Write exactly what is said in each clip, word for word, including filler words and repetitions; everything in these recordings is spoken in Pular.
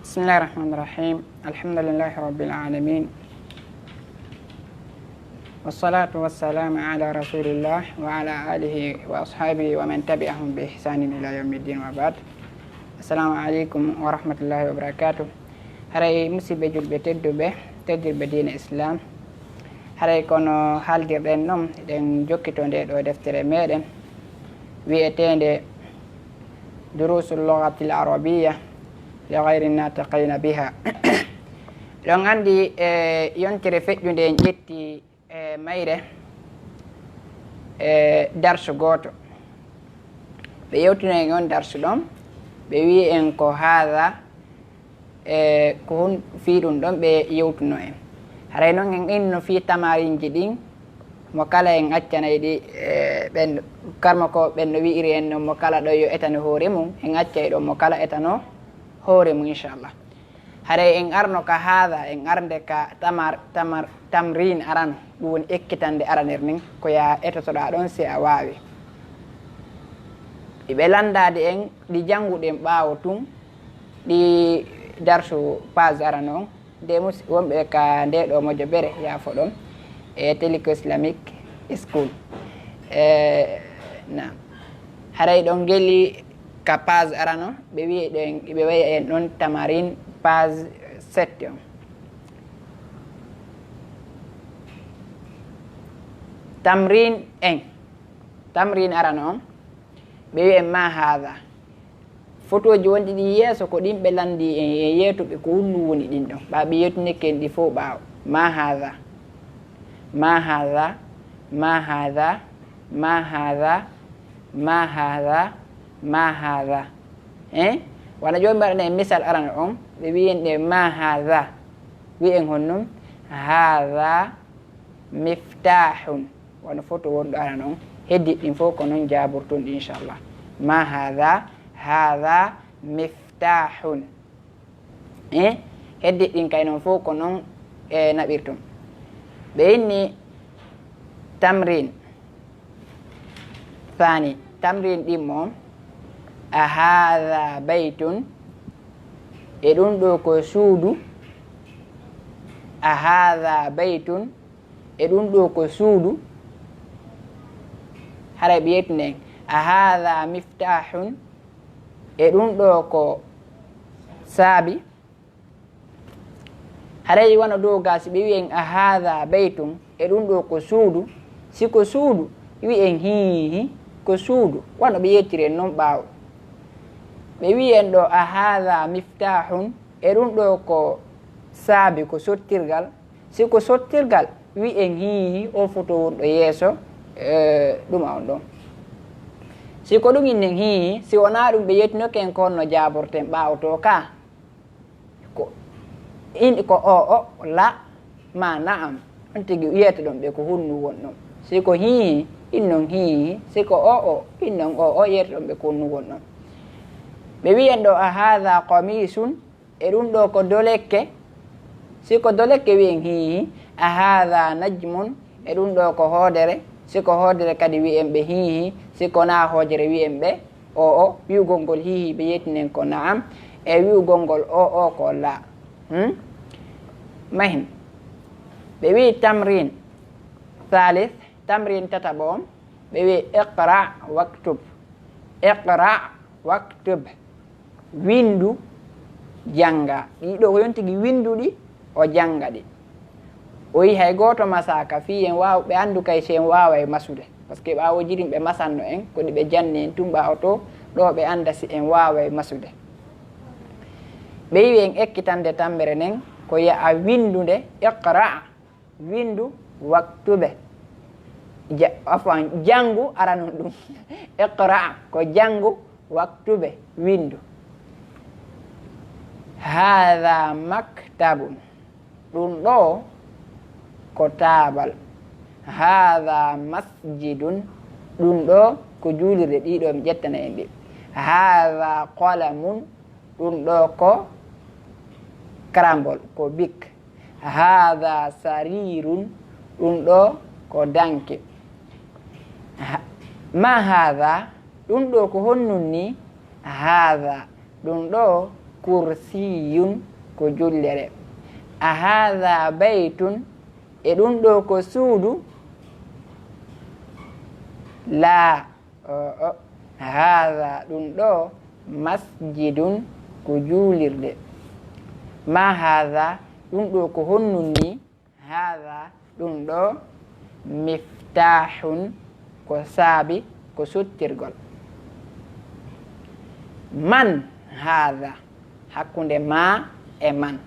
بسم الله الرحمن الرحيم. الحمد لله رب العالمين. والصلاة والسلام على رسول الله وعلى آله وأصحابه ومن تبعهم بإحسان إلى يوم الدين وبعد. السلام عليكم ورحمة الله وبركاته. Haray musiɓɓe julɓe tedduɓe, teddirɓe diina Islam, haray kono haaldirɗen non, eɗen jokkito nde ɗo deftere meɗen wi'eteende دروس اللغة العربية لغير الناطقين بها. Ɗon anndi, e, yontere feƴƴunde en ƴetti, e, mayre, e, darsu gooto. Ɓe yewtino en on darsu ɗon, ɓe wi'i en ko haada, e, ko hon fii ɗum ɗon ɓe yewtuno en. Haray non en inno fii tamarinji ɗin, mo kala en accanay ɗi, e, ɓen, karma ko ɓen no wi'iri en non, mo kala ɗo yo etano hoore mum, en accay ɗon mo kala etano hoore mum, inchallah. Haray en arno ka haada, en arde ka tamar, tamar, tamrin arano, ɗum woni ekkitande aranere nden, ko ya etotoɗaa ɗon si a waawi. Iɓe landaade en, ɗi jannguɗen ɓaawo tun, ɗi darsu page arano on, de mus-, wonɓe ka nde ɗo mojobere, yaafo ɗon, e Teliko Islamic School. E, na. Haray ɗon ngeli ka page arano, ɓe wi'i ɗen, ɓe wi'i en ɗon tamarin page sept on. Tamrin en. Tamrin arano on, ɓe wi'i en ma haada. Fotooji wonɗi ɗi yeeso ko ɗin ɓe lanndii en, e yeetuɓe ko honɗum woni ɗin ɗon. Ɓaa ɓe yeetunike en ɗi fow ɓaawo. Ma haada. Ma haada. Ma haada. Ma haada. Ma haada. Ma haada. Eh? Wano jooni mbaɗana en misal arano on, ɓe wi'i en ɗe ma haada. Wi'i en honɗum? Haada miftahun. Wano foto wonɗo arano on. Heddi ɗin fow ko non jaaborton ɗi, inchallah. Ma haada, haada miftahun. Eh? Heddi ɗin kay non fow ko non, e, naɓirton. Ɓe inni tamrin. Thani, tamrin ɗimmo, a haada baytun, e ɗun ɗo ko suudu, a haada baytun, e ɗun ɗo ko suudu, haray ɓe yettuno en, a haada miftahun, e ɗun ɗo ko saabi, Haray wano dow gaa, si ɓe wi'i en, a haada baytun, e ɗun ɗo ko suudu, si ko suudu, wi'en hiihi, ko suudu, wano ɓe yettiri en non ɓaawo. Ɓe wi'i en ɗo, a haada miftahun, e ɗun ɗo ko saabi, ko sottirgal, si ko sottirgal, wi'en hiihi, o foto wonɗo yeeso, e, ɗuma on ɗon. Si ko ɗun innen hiihi, si wonaa ɗun ɓe yettinoke en ko honno jaaborten ɓaawo to ka. Ko in, ko o, o, la, ma na'am. On tigi yeetoɗon ɓe ko honnu wonɗon. Si ko hii, in non hii. Si ko o, o, in non o, o, yeetoɗon ɓe ko honnu wonɗon. Ɓe wi'en ɗo, a haada qamisun, e ɗun ɗo ko dolekke. Si ko dolekke wi'en hii, a haada najmun, e ɗun ɗo ko hoodere, si ko hoodere kadi wi'en ɓe hiihi, si ko naa hoodere wi'en ɓe o, o, wi'ugol ngol hiihi ɓe yettinen ko na'am, e wi'ugol ngol o, o ko laa. Hmm? Mahim. Ɓe wi'i tamrin thalith, tamrin tataɓo on, ɓe wi'i iqra waktub. Iqra waktub. Windu, jannga. Ɗii ɗoo ko yontigi winduɗi, o jannga ɗi. O wi'i hay gooto masaaka fii en waaw-, ɓe anndu kay si en waaway masude. Parce que ɓaawo jirim ɓe masanno en, ko ɗi ɓe janni en tun ɓaawo to, ɗoo ɓe annda si en waaway masude. Ɓe wi'i en ekkitande tambere nden, ko ya a windu nde, iqra. Windu, waktube. Ja-, afwan, janngu aranun ɗun. Iqra, ko janngu, waktube, windu. Haada maktabun. Ɗun ɗoo ko taabal. Haada masjidun. Ɗun ɗoo ko juulirde. Ɗii ɗoo mi ƴettana en ɗi. Haada qalamun. Ɗun ɗoo ko karambol, ko bic. Haada sariirun, ɗun ɗoo ko danki. Ha-, ma haada, ɗun ɗoo ko honnun nii? Haada, ɗun ɗoo Kursiyun, ko jullere. A haadha baytun, e ɗun ɗoo ko suudu? Laa. O'o. Haadha, ɗun ɗoo, masjidun, ko juulirde. Ma haadha, ɗun ɗoo ko honnun nii? Haadha, ɗun ɗoo, miftahun, ko saabi, ko suttirgol. Man haadha, hakkunde ma e man.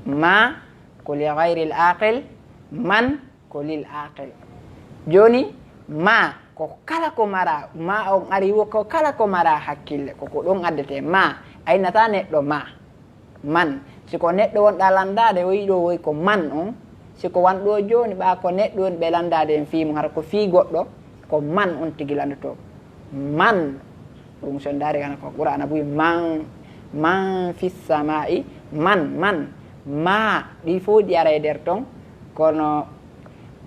Ma ko li ghayril aqil, man ko lil aqil. Jooni, ma ko kala ko mara, ma on ari wo ko kala ko mara hakkille, ko ko ɗon addete ma, a innataa neɗɗo ma. Man, si ko neɗɗo wonɗaa lanndaade, o yiɗo woy ko man on, si ko wanɗo jooni, ɓaa ko neɗɗo woni ɓe lanndaade en fii mum, hara ko fii goɗɗo, ko man on tigi lanndotoo. Man, ɗum so ndaari kana ko Qur'aana buy, man, man fis samaa'i, man, man, ma, ɗi fow ɗi ara e nder ton, kono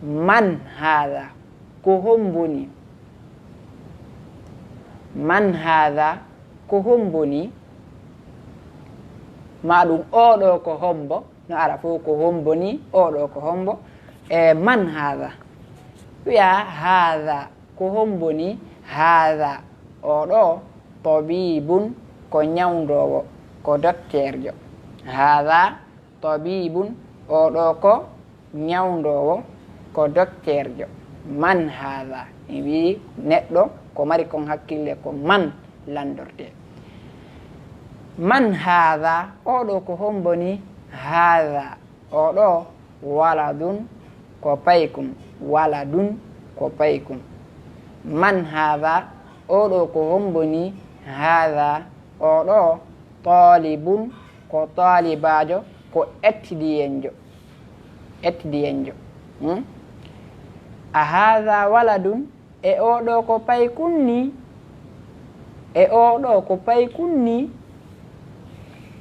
man haadha, ko hombo ni? Man haadha, ko hombo ni? Ma ɗum oo ɗoo ko hombo? No ara fow ko hombo ni, oo ɗoo ko hombo? E man haadha? Wi'a haadha, ko hombo ni? Haadha, oo ɗoo, tabibun, ko ñawndoowo, ko dokteerjo. Haadha tabibun, oo ɗoo ko ñawndoowo, ko dokteerjo. Man haadha? Mi wi'i neɗɗo ko mari kon hakkille ko man lanndortee. Man haadha? Oo ɗoo ko hombo ni? Haadha, oo ɗoo, waladun, ko paykun. Waladun, ko paykun. Man haadha? Oo ɗoo ko hombo ni? Haadha, oo ɗoo, taalibun, ko taalibaajo, ko ettidiyenjo. Ettidiyenjo. Hmm? A haadha waladun? E oo ɗoo ko paykun ni? E oo ɗoo ko paykun ni?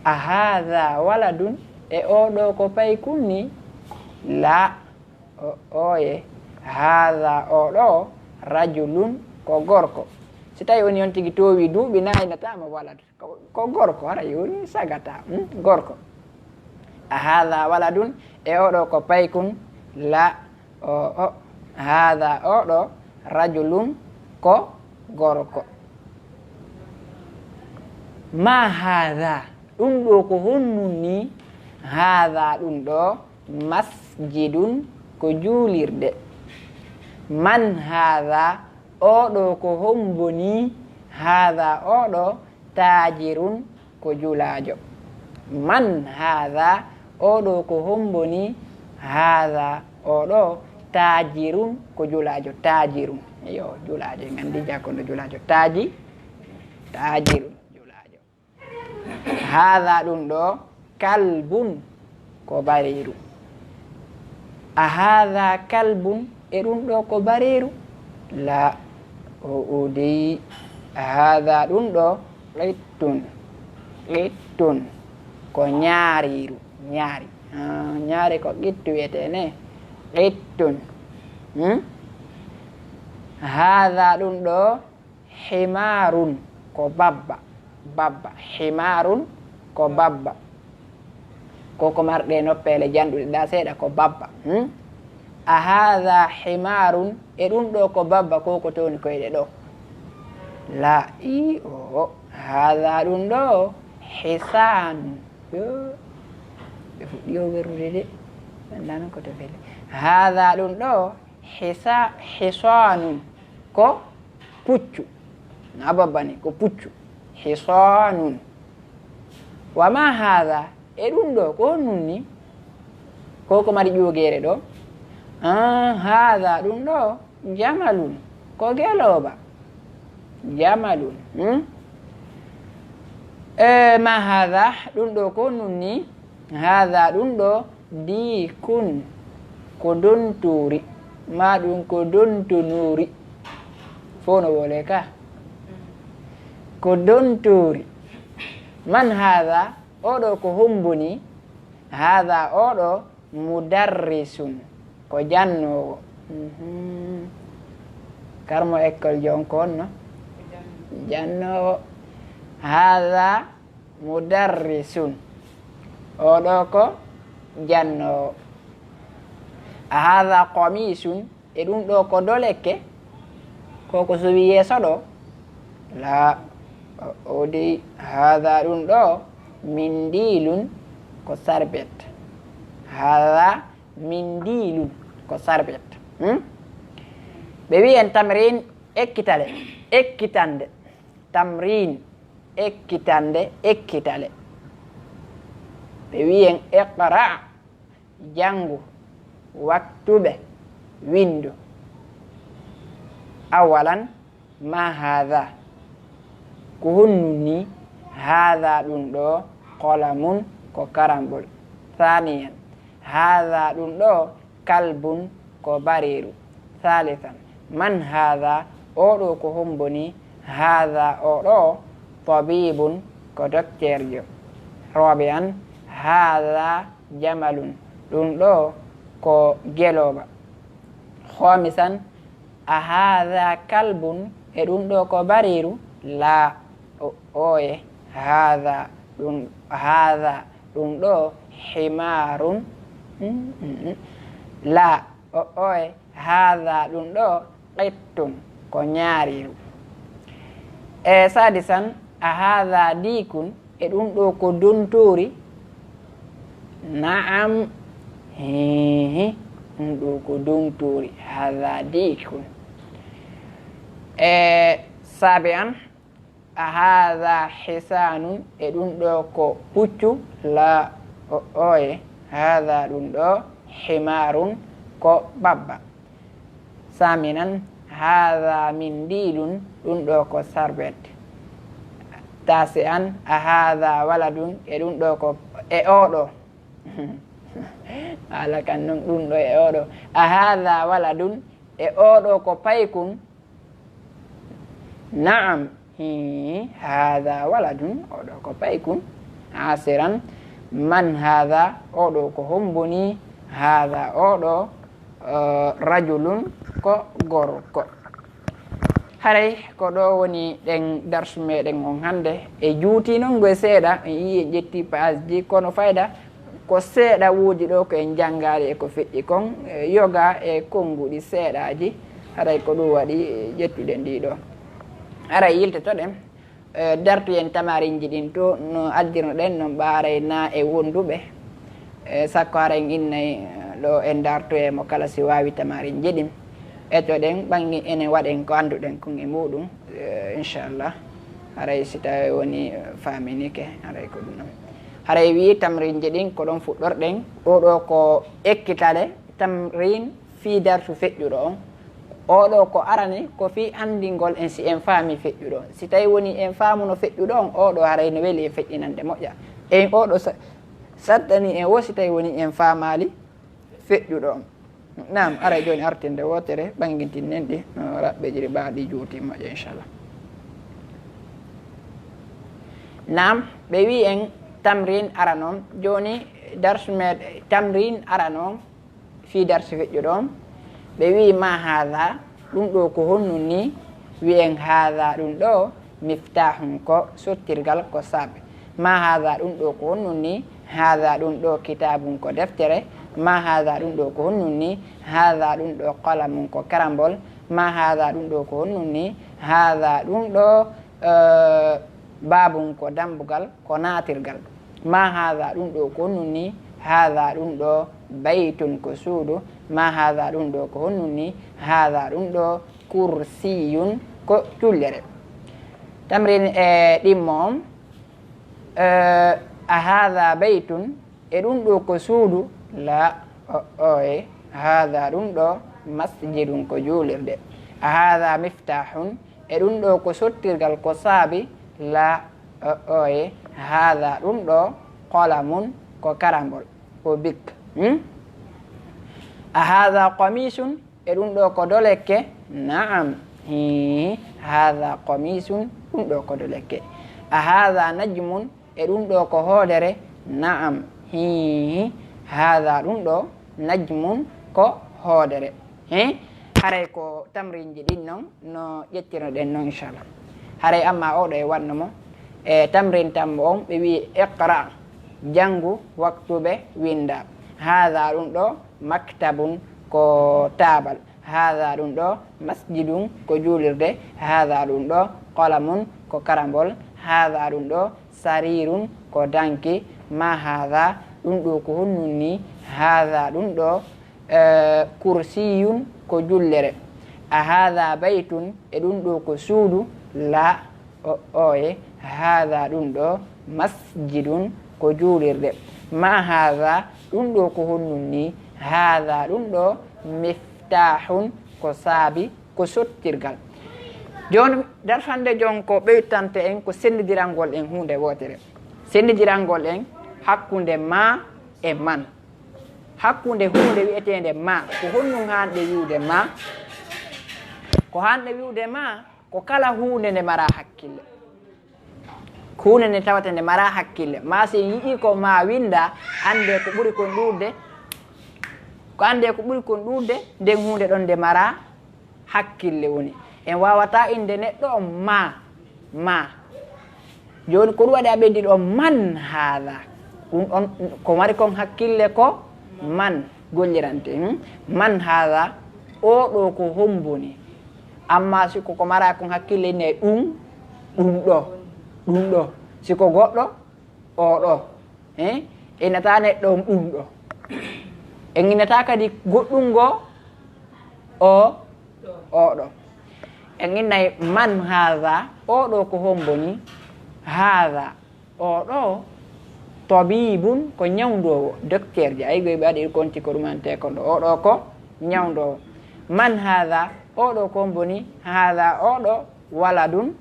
A haadha waladun? E oo ɗoo ko paykun ni? Laa. O, ooye. Haadha, oo ɗoo, rajulun, ko gorko. Si tawi on yon tigi toowi duuɓi, na innataa mo walad. Ko, ko gorko, hara yoni sagata, hmm? Gorko. A haadha waladun? E oo ɗoo ko paykun? Laa. O, o. Haadha, oo ɗoo, rajulun, ko gorko. Ma haadha? Ɗum ɗoo ko honnun ni? Haadha, ɗum ɗoo, masjidun, ko juulirde. Man haadha? Oo ɗoo ko hombo ni? Haadha, oo ɗoo, taajirun, ko julaajo. Man haadha? Oo ɗoo ko hombo ni? Haadha, oo ɗoo, taajirun, ko julaajo. Taajirun, yo, julaajo, en anndi jaa ko no julaajo. Taaji, taajirun, julaajo. Haadha, ɗum ɗoo, kalbun, ko bareeru. A haadha kalbun? E ɗum ɗoo ko bareeru? Laa. O, o dey. Haadha, ɗum ɗoo, qittun. Qittun, ko ñaareeru. Ñaari. Ah, ñaari ko qittu wiyetee ne. Qittun. Hmm? Haadha, ɗum ɗoo, himaarun, ko babba. Babba. Himaarun, ko babba. Ko ko marɗe noppeele janɗuɗe ɗaa seeɗa, ko babba. Hmm? A haadha himaarun? E ɗum ɗoo ko babba, ko ko towni koyɗe ɗoo? Laa. Ii, o. Haadha, ɗum ɗoo, hisaanun. Yo. Ɓe fuɗɗii o werrude de. Mi anndaa non ko to fele. Haadha, ɗum ɗoo, hisa-, hisaanun, ko puccu. Na babba ni, ko puccu. Hisaanun. Wa ma haadha? E ɗum ɗoo, ko honɗum ni? Ko ko mari ƴoogeere ɗoo? Ah, haadha, ɗum ɗoo, jamalun, ko gelooba. Jamalun, hmm? E ma haadha, ɗum ɗoo ko honɗum ni? Haadha, ɗum ɗoo, diikun, ko dontoori, maa ɗum ko dontonoori. Fow no woolee ka. Ko dontoori. Man haadha? Oo ɗoo ko hombo ni? Haadha, oo ɗoo, mudarrisun, ko jannoowo. Mhm. Karmo école jon ko honno? Jannoowo. Haadha, Mudarrisun. Oo ɗoo ko jannoowo. A haadha qamisun? E ɗun ɗoo ko dolekke? Ko ko suwi yeeso ɗoo? Laa. O, o dey, haadha ɗun ɗoo, mindilun, ko sarbet. Haadha mindilun, ko sarbet. Hmm? Ɓe wi'i en tamrin, ekkitale, ekkitande. Tamrin, ekkitande, ekkitale. Ɓe wi'i en iqra, janngu, waktube, winndu. Awalan, ma haadha? Ko honɗun nii? Haadha ɗun ɗoo, qalamun, ko karambol. Thaniyan, haadha ɗun ɗoo, kalbun, ko bareeru. Thalithan, man haadha? Oo ɗoo ko hommbo nii? Haadha, oo ɗoo, tabibun, ko dokteerjo. Rabi'an, haadha jamalun, ɗun ɗoo ko gelooba. Khamisan, a haadha kalbun? E ɗun ɗoo ko bareeru? Laa. O, oye, haadha ɗun, haadha ɗun ɗoo himaarun. Mm, mm, mm. Laa. O, oye, haadha ɗun ɗoo qittun, ko ñaariiru. E sadisan, a haadha diikun? E ɗun ɗoo ko dontoori? Na'am. Hiihi, ɗun ɗoo ko dontoori. Haadha diikun. E sabi'an, a haadha hisaanun? E ɗun ɗoo ko puccu? Laa. O, oye, haadha ɗun ɗoo himaarun, ko babba. Saaminan, haadha mindilun? Ɗun ɗoo ko sarbet. Taasi'an, a haadha waladun? E ɗun ɗoo ko, e oo ɗoo. Haala kan non, ɗun ɗoo e oo ɗoo. A haadha waladun? E oo ɗoo ko paykun? Na'am. Hii, haadha waladun, oo ɗoo ko paykun. Aasiran, man haadha? Oo ɗoo ko hommbo nii? Haadha, oo ɗoo, eh, rajulun, ko gorko. Haray ko ɗoo woni ɗen darsu meɗen on hannde. E juuti non ngo e seeɗa, en yi'i en ƴetti paaseji, kono fayda ko seeɗa woodi ɗoo ko en janngaali e ko feƴƴi kon, eh, yoga e konnguɗi seeɗaaji. Haray ko ɗun waɗi, eh, ƴettuɗen ɗii ɗoo. Haray yiltotoɗen, eh, dartoyen tamarinji ɗin to no addirnoɗen non, ɓaaray na e wonduɓe. Eh, sakko haray en innay, eh, ɗoo en dartoye mo kala si waawi tamarinji ɗin. Etoɗen ɓangi enen waɗen ko annduɗen kon e muɗum, eh, inchallah. Haray si tawii woni, eh, faaminike, haray ko ɗun non. Haray wi'i tamrinji ɗin ko ɗon fuɗɗorɗen. Oo ɗoo ko ekkitale, tamrin fii darsu feƴƴuɗo on. Oo ɗoo ko arani ko fii anndingol en si en faami feƴƴuɗo on. Si tawii woni en faamuno feƴƴuɗo on, oo ɗoo haray no weli en feƴƴinande moƴƴa. En oo ɗoo sa-, sattani en wo si tawii woni en faamaali feƴƴuɗo on. Naam, aray jooni artinde wootere, ɓangintinnen ɗi, no raɓɓeƴiri ɓaaɗi juuti moƴƴa, inchallah. Naam, ɓe wi'i en tamrin arano on. Jooni darsu meɗen tamrin arano on, fii darsu feƴƴuɗo on. Ɓe wi'i, ma haadha, ɗun ɗoo ko honɗun nii? Wi'en, haadha ɗun ɗoo, miftahun, ko sottirgal, ko saabe. Ma haadha ɗun ɗoo ko honɗun nii? Haadha ɗun ɗoo kitaabun ko deftere. Ma haadha ɗun ɗoo ko honɗun nii? Haadha ɗun ɗoo qalamun ko karambol. Ma haadha ɗun ɗoo ko honɗun nii? Haadha ɗun ɗoo, eh, baabun ko dambugal, ko naatirgal. Ma haadha ɗun ɗoo ko honɗun nii? Haadha ɗun ɗoo baytun ko suudu. Ma haadha ɗun ɗoo ko honɗun nii? Haadha ɗun ɗoo kursiyun ko jullere. Tamrin e ɗimmo on. Eh, a haadha baytun? E ɗun ɗoo ko suudu? Laa, o, oye, haadha ɗun ɗoo masjidun ko juulirde. A haadha miftahun? E ɗun ɗoo ko sottirgal ko saabi? Laa, o, oye, haadha ɗun ɗoo qalamun ko karambol, ko bic. Hmm? A haadha qamisun? E ɗun ɗoo ko dolekke? Na'am. Hii, haadha qamisun, ɗun ɗoo ko dolekke. A haadha najmun? E ɗun ɗoo ko hoodere? Na'am. Hii, haadha ɗun ɗoo najmun, ko hoodere. Hii, haray ko tamrinji ɗin non no ƴettirnoɗen non, inchallah. Haray amma oo ɗoo e wanno mo. E tamrin tammo on, ɓe wi'i, "Iqra, janngu, waktub, winnda." Haada ɗun ɗoo, maktabun, ko taabal. Haada ɗun ɗoo, masjidun, ko juulirde. Haada ɗun ɗoo, qalamun, ko karambol. Haada ɗun ɗoo, sariirun, ko danki. Ma haada, ɗun ɗoo ko honnun nii? Haada ɗun ɗoo, eh, kursiyun, ko jullere. A haada baytun, e ɗun ɗoo ko suudu? La, o, oye. Haada ɗun ɗoo, masjidun, ko juulirde. Ma haada, ɗun ɗoo ko honnun nii? Haada ɗun ɗoo, miftahun, ko saabi, ko sottirgal. Jooni, darfannde jon ko ɓeytante en ko senndidirangol en huunde wootere. Senndidirangol en hakkunde ma e man. Hakkunde huunde wi'eteende ma, ko honɗun haanɗe wi'ude ma? Ko haanɗe wi'ude ma, ko kala huunde nde maraa hakkille. Ko huunde nde tawata nde maraa hakkille. Ma si en yi'ii ko ma winndaa, anndee ko ɓuri kon ɗuuɗude, ko anndee ko ɓuri kon ɗuuɗude, nden huunde ɗon nde maraa hakkille woni. En waawataa innde neɗɗo on ma, ma. Jooni, ko ɗun waɗi a ɓenndi ɗoo, man haada? Ɗun on, ko mari kon hakkille ko man gollirante, hmm? Man haada? Oo ɗoo ko hombo nii? Amma si ko, ko maraa kon hakkille, innay ɗun, ɗun ɗoo, ɗun ɗoo. Si ko goɗɗo, oo ɗoo. Eh? En innataa neɗɗo on ɗun ɗoo. En innataa kadi goɗɗun goo, oo, oo ɗoo. En innay man haada, oo ɗoo ko hombo nii? Haada, oo ɗoo, tabibun, ko ɲawndoowo, docteur ji. Ay, goy ɓe waɗi konti ko ɗumantee kon ɗoo. Oo ɗoo ko ɲawndoowo. Man haada, oo ɗoo ko hombo nii? Haada, oo ɗoo, waladun,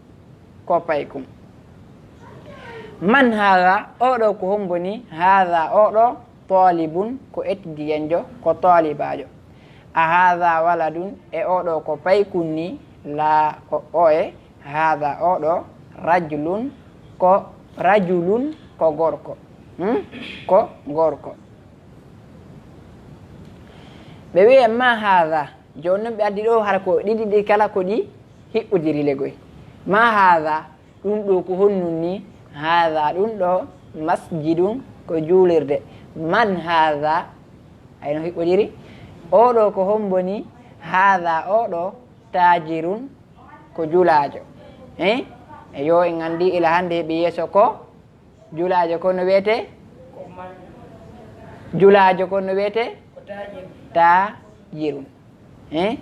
ko paykun. Man haada, oo ɗoo ko hombo nii? Haada, oo ɗoo, talibun, ko etdiyanjo, ko talibaajo. A haada waladun, e oo ɗoo ko paykun nii? La, o, oye. Haada, oo ɗoo, rajulun, ko, rajulun, ko gorko. Hmm? Ko gorko. Ɓe wi'e ma haada. Jooni non ɓe addi ɗoo hara ko ɗiɗi ɗi kala ko ɗi hiɓɓodiri le goy. Ma haada, ɗun ɗoo ko honnun nii? Haada ɗun ɗoo, masjidun, ko juulirde. Man haada, ay no hiɓɓodiri? Oo ɗoo ko hombo nii? Haada oo ɗoo, taajirun, ko julaajo. Eh? E yo en anndi ila hannde heɓi yeeso ko julaajo ko no wi'etee? Julaajo ko no wi'etee? Taajirun. Eh?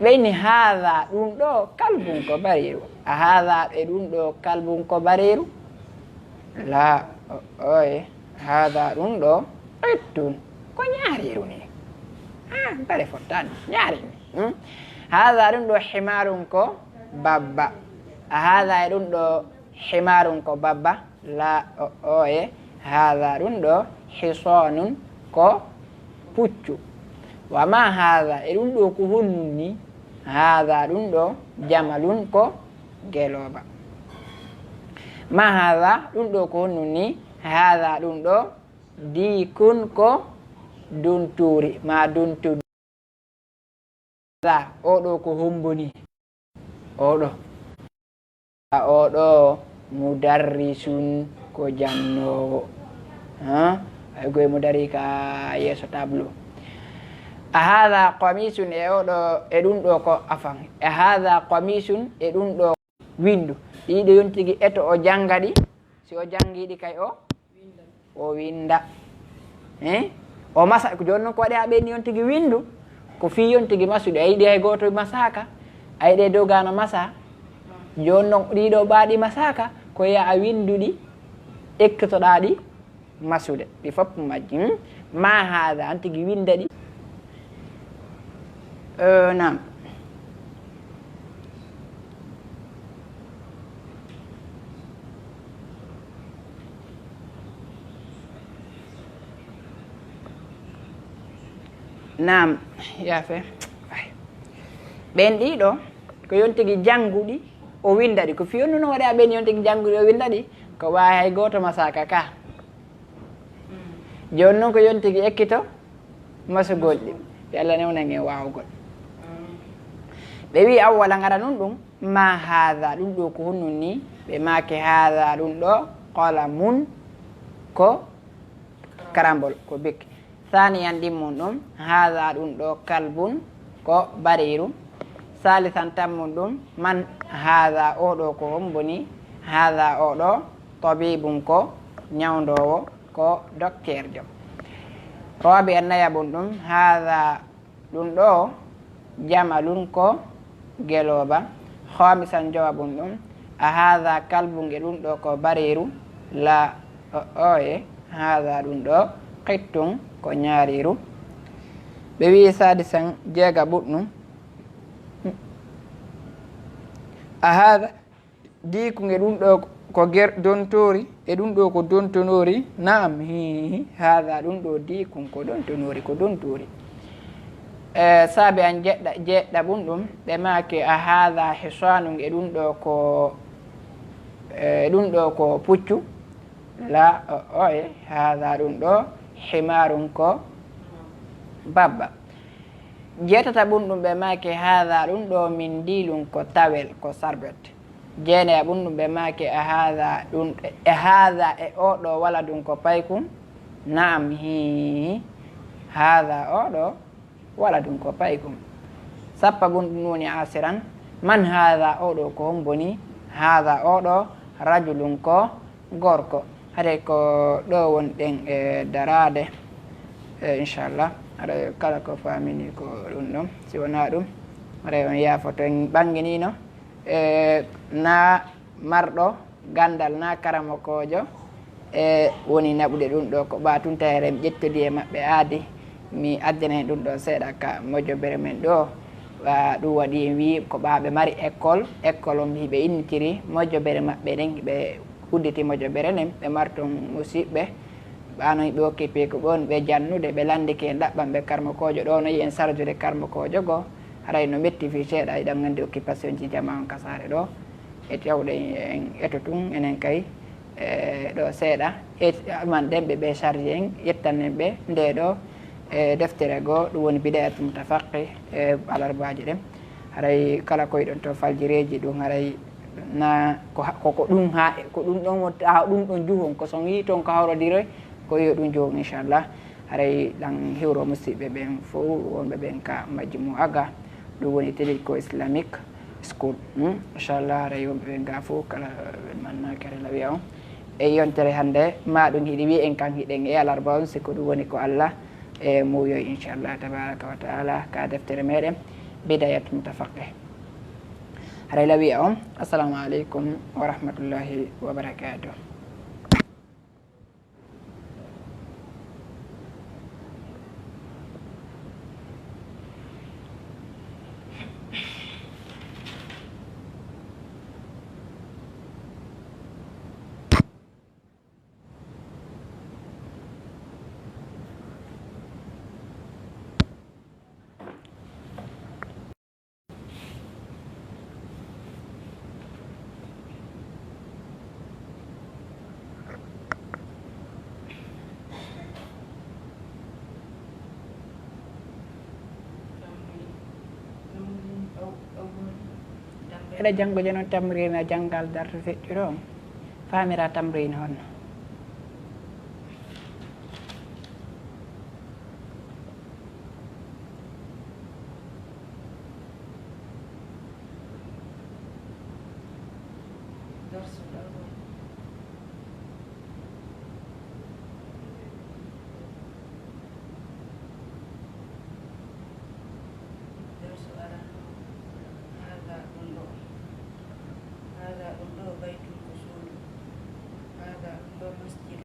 Ɓe inni, haada ɗun ɗoo kalbun ko bariiru. A haada e ɗun ɗoo kalbun ko bariiru? La, o, oye. Haada ɗun ɗoo qittun ko ɲaariiru nii. Ah, bare fottaani. Ɲaariiru nii. Hmm? Haada ɗun ɗoo himaarun ko babba. A haada e ɗun ɗoo himaarun ko babba? La, o, oye. Haada ɗun ɗoo hisaanun ko puccu. Wa ma haada, e ɗun ɗoo ko honnun nii? Haada ɗun ɗoo jamalun ko gelooba. Ma haada, ɗun ɗoo ko honnun nii? Haada ɗun ɗoo diikun ko duntuuri, maa duntu. Za, oo ɗoo ko hombo nii? Oo ɗoo. A, oo ɗoo mudarrisun ko jannoowo. Ha? Ay goy mo darii ka yeeso tableau. A haada qamisun, e oo ɗoo, e ɗun ɗoo ko afan. A haada qamisun, e ɗun ɗoo winndu. Ɗii ɗoo yontigi eto o jannga ɗi. Si o janngii ɗi kay o, o winnda. Eh? O masa, ko jooni non ko waɗi a ɓenni yontigi winndu? Ko fii yontigi masude. A yiɗi hay gooto masaaka. A yiɗi dow gaano masa. Jooni non ɗii ɗoo ɓaaɗi masaaka. Ko ya a winndu ɗi, ekkotoɗaa ɗi masude. Ɗi fof majji. Hmm? Ma haada, an tigi winnda ɗi. Eh, naam. Naam, yaafe. Ay. Ɓen ɗiɗo, ko yontigi jannguɗi, o winnda ɗi. Ko fii on no waɗi a ɓen yontigi jannguɗi, o winnda ɗi? Ko waawi hay gooto masaaka ka. Jooni non ko yontigi ekkito masugol ɗi. Yo Allah newnan en waawugol. Ɓe wi'i awwalan ara nun ɗum, Ma haada, ɗun ɗoo ko honɗun nii? Ɓe maaki, haada, ɗun ɗoo, qalamun, ko karambol, ko bik. Saaniyan ɗimmun ɗun, haada, ɗun ɗoo, kalbun, ko bariiru. Saalisan tammun ɗun, man haada, oo ɗoo ko hombo nii? Haada, oo ɗoo, tabibun, ko ɲawndoowo, ko dokteerjo. Raabi'an nayaɓun ɗun, haada, ɗun ɗoo, jamalun, ko gelooba. Khaamisan jowaɓun ɗun, a haada kalbun, e ɗun ɗoo ko bariiru? Laa, o'oye, haada, ɗun ɗoo, qittun, ko ɲaariiru. Ɓe wi'i saadisan jeegaɓun ɗun, a haada diikun, e ɗun ɗoo ko ger-, dontoori, e ɗun ɗoo ko dontonoori? Na'am, hii, hii, haada, ɗun ɗoo diikun ko dontonoori, ko dontoori. E, saabi'an jeɗɗa-, jeeɗiɗaɓun ɗun, ɓe maaki, a haada hisaanun, e ɗun ɗoo ko, e ɗun ɗoo ko puccu? Laa, o'oye, haada, ɗun ɗoo, himaarun, ko babba. Jeetataɓun ɗun, ɓe maaki, haada, ɗun ɗoo, mindilun, ko tawel, ko sarbet. Jeenayaɓun ɗun, ɓe maaki, a haada, ɗun, e haada, e oo ɗoo, waladun, ko paykun? Na'am, hii, haada, oo ɗoo, waladun, ko paykun. Sappaɓun ɗun woni asiran, man haada, oo ɗoo ko hombo nii? Haada, oo ɗoo, rajulun, ko gorko. Haray ko ɗoo wonɗen e daraade, e, inchallah. Haray kala ko faamini ko ɗun ɗon, si wonaa ɗun, haray on yaafoto, en ɓannginiino, e, naa marɗo ganndal, naa karamokoojo, e, woni naɓude ɗun ɗoo. Ko ɓaa tun tawee en ƴettodii e maɓɓe aadi, mi addana en ɗun ɗoo seeɗa ka mojobere men ɗoo. Wa, ɗun waɗi en wi'i ko ɓaa ɓe mari école, école on hiɓe innitiri mojobere maɓɓe ɗen, hiɓe udditi mojobere nden, ɓe mari ton musiɓɓe, ɓaa non hiɓe occupé ko ɓe woni ɓe jannude, ɓe lanndike en ɗaɓɓan ɓe karmokoojo ɗoo, no yi'en sarjude karmokoojo goo, haray no metti fii seeɗa, hiɗen anndi occupation ji jamaa on ka saare ɗoo. E tawde en eto tun, enen kay, e, ɗoo seeɗa, e, aman ɗen ɓe, ɓe chargé en, yettanen ɓe ndee ɗoo, e, deftere goo, ɗun woni Bidayatul Mutafaqqih, e, alarbaaji ɗen. Haray kala ko yiɗon to faljireeji ɗun, haray na ko ha-, ko, ko ɗun haa, ko ɗun ɗon wonta, haa ɗun ɗon juhon, ko son yi'i ton ko hawrodiroy, ko yo ɗun juhon, inchallah. Haray ɗan hiwro musiɓɓe ɓen fow, wonɓe ɓen ka majjumu'a ga, ɗun woni Teddy ko Islamic School. Hmm? Inchallah, haray wonɓe ɓen ga fow, kala ɓe manna kere lawiya on. E yontere hannde, ma ɗun hiɗi wi'i en kan hiɗen e alarba on, si ko ɗun woni ko Allah e muuyoy, inchallah, tabaraka wa ta'ala, ka deftere meɗen, Bidayat Mutafaqih. Haray lawiya on, assalamu aleykum wa rahmatullahi wa barakatuh. Eɗa janngo jono tamriina janngal darto feƴƴuɗo on. Faamira tamriina honno? Darsu aranno, haaza ɗun ɗoo, haaza ɗun ɗoo baytun ko suudu, haaza ɗun ɗoo masjid.